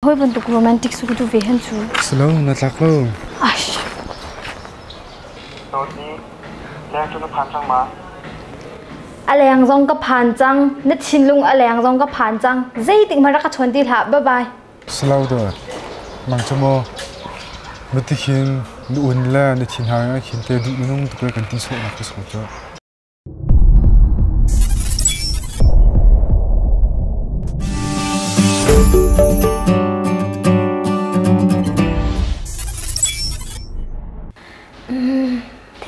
Hoi bantuk romantic su ka duh ve hen cu. Silo, na tlak lo. Aish. Dawtmi, leng cu na phan cang ma? A leng zong ka phan cang. Na thinlung a leng zong ka phan cang. Zeitik hmanh rak ka chawn ti hlah. Bye bye. Silo dawt. Mang cu maw na tikhin na un le na thinhang ah khin te duh minung tuk le kan ti sawhnak ka sawh cu.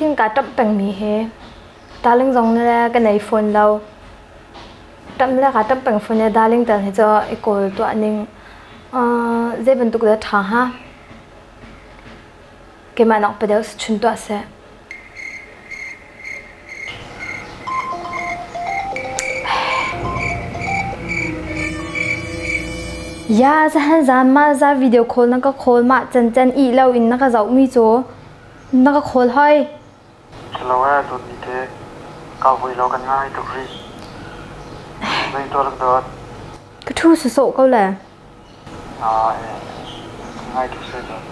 Thing kaa ṭamh pengmi hi darling zong le ka nei fawn lo. Ṭamh le kaa ṭamh peng fawn i darling tal hi cu i kawl tuah ning zei bantuk dah ṭha hnga? Keimah nak pa deuh chun tuah seh. Ya zahan zan ma za video call na ka call ma chan chan i lo in na ka zoh mi cu na ka call hoi. Hello eh dawtmi te ka vui lo kan ngai tuk rih. Zei tuah lak dawt? Ka thu sawsawh ko le. Ah eh ngai tuk se dawt.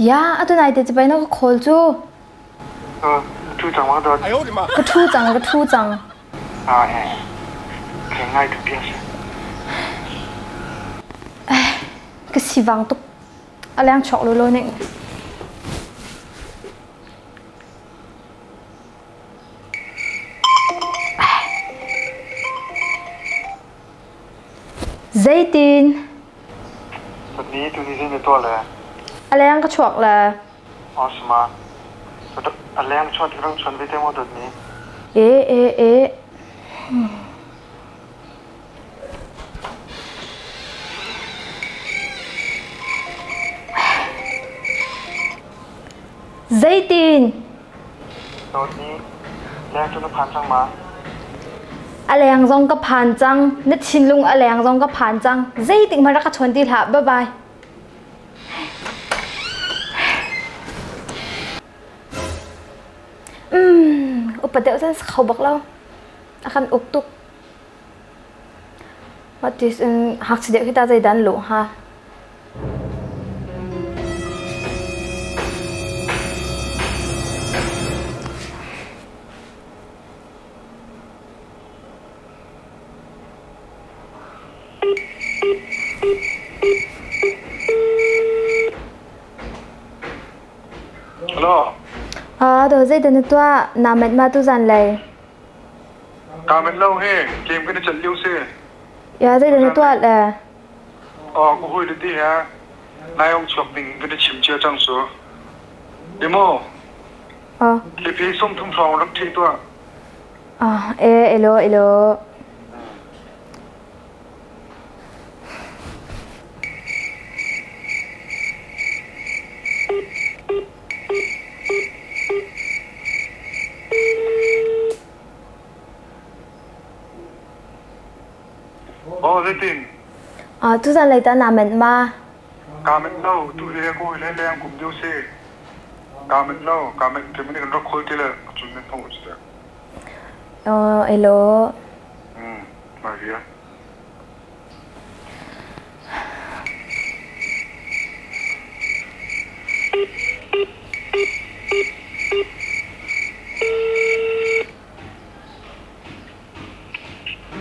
Ya, atu nai te capai na ka call cu. Ka ṭhu cang ma dawt? Ka ṭhu cang, ka ṭhu cang. Ah eh, ke ngai tuk bia si. Ka sivang tuk. A leng chok lolo ning. Zeitin? Ni tu ni zei na tuah le? A leng ka chuak le. Awesome. A leng chuan tik rang chuan ve te maw dawt ni? E e e. Zeitin? Leng cu na phan cang ma? A leng zong ka phan cang. Na thinlung a leng zong ka phan cang. Zeitik hmanh rak ka chawn ti hlah. Bye bye. Upa deuh cun kho bak lo. A kan uk tuk. What is in hak deuh hi ta zeidan lu ha? Hello. Ah, do zeidan na tuah? Naa manh ma tu zanlei? Kaa manh lo he, game kan i celh lio si. Ya, zeidan na tuah le? Aw, ka hawi le te he nai ong chuak ding kan i chim cia cang cu. Emaw, Ah, hlipi 30 hrawng rak ṭhi tuah. ah, e, elo, elo. Aw, zeitin? Ah, tuzan lei ta naa manh ma? Kaa manh lo, tu le ko le leng kum deuh si. Kaa manh lo, kaa manh te mani kan rak khol te le cun nan hong si. Oh, elo. Maria.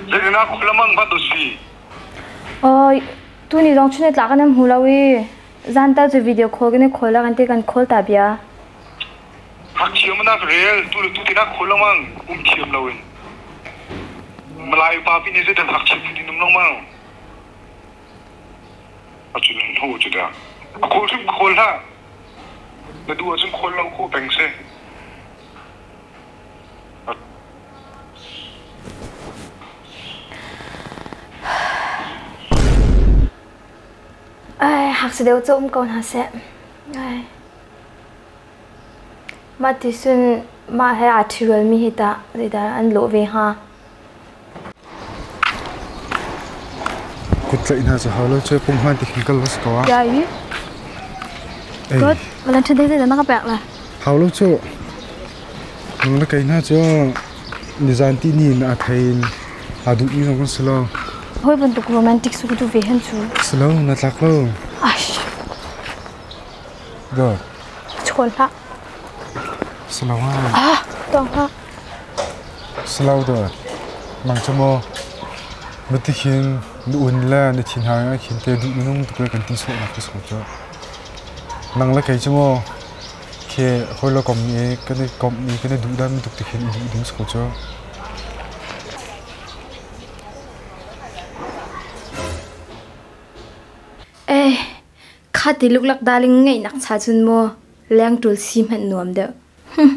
Zeitinah khulamang va tu si? Oi, tuni zong chun tlak kan hmu lo i zan tal cu video call kan i call la kan ti kan call ta bia. Hak thiam na rel tu le tu ti na khulamang um thiam lo in. Malai pa pi ni zeitin hak thiam phun in um lengmang. A cun ho cu dah. A khawl hrim khawl hlah. Na duh ahcun khawl lo khawh peng si. Ai, hak si deuh cu um ko hna seh. Ai. Mah ti cun mah he aa ṭhirualmi hi tah zeidah an lawh ve hnga? Kut tlaih hna cu hau lo cu pum hmaan ti khin kal va si ko ah. Ya i. Good. Valan ṭhan dei zeidah na ka pek la? Hau lo cu. Nang le kei hna cu nizan ti ni na thei in aa duhmi zong kan si lo. Hawi bantuk romantic su ka duh ve hen cu. Si lo, na tlak lo. Ash. Dawt. Chawl hlah. Si lo ah. Ah, tawng hlah. Si lo dawt. Nang cu maw mitikhin na un le na thinhang ah khin te duh minung tuk le kan ti sawhnak ka sawh cu. Nang le kei cu maw Khi hawi kom i kan i komh i kan i duh dan bantuk te khin i duh ding si ko cu. Eh, kha ti luklak darling ngeih nak cha cun maw leng ṭul si hmanh nuam deuh. Hm.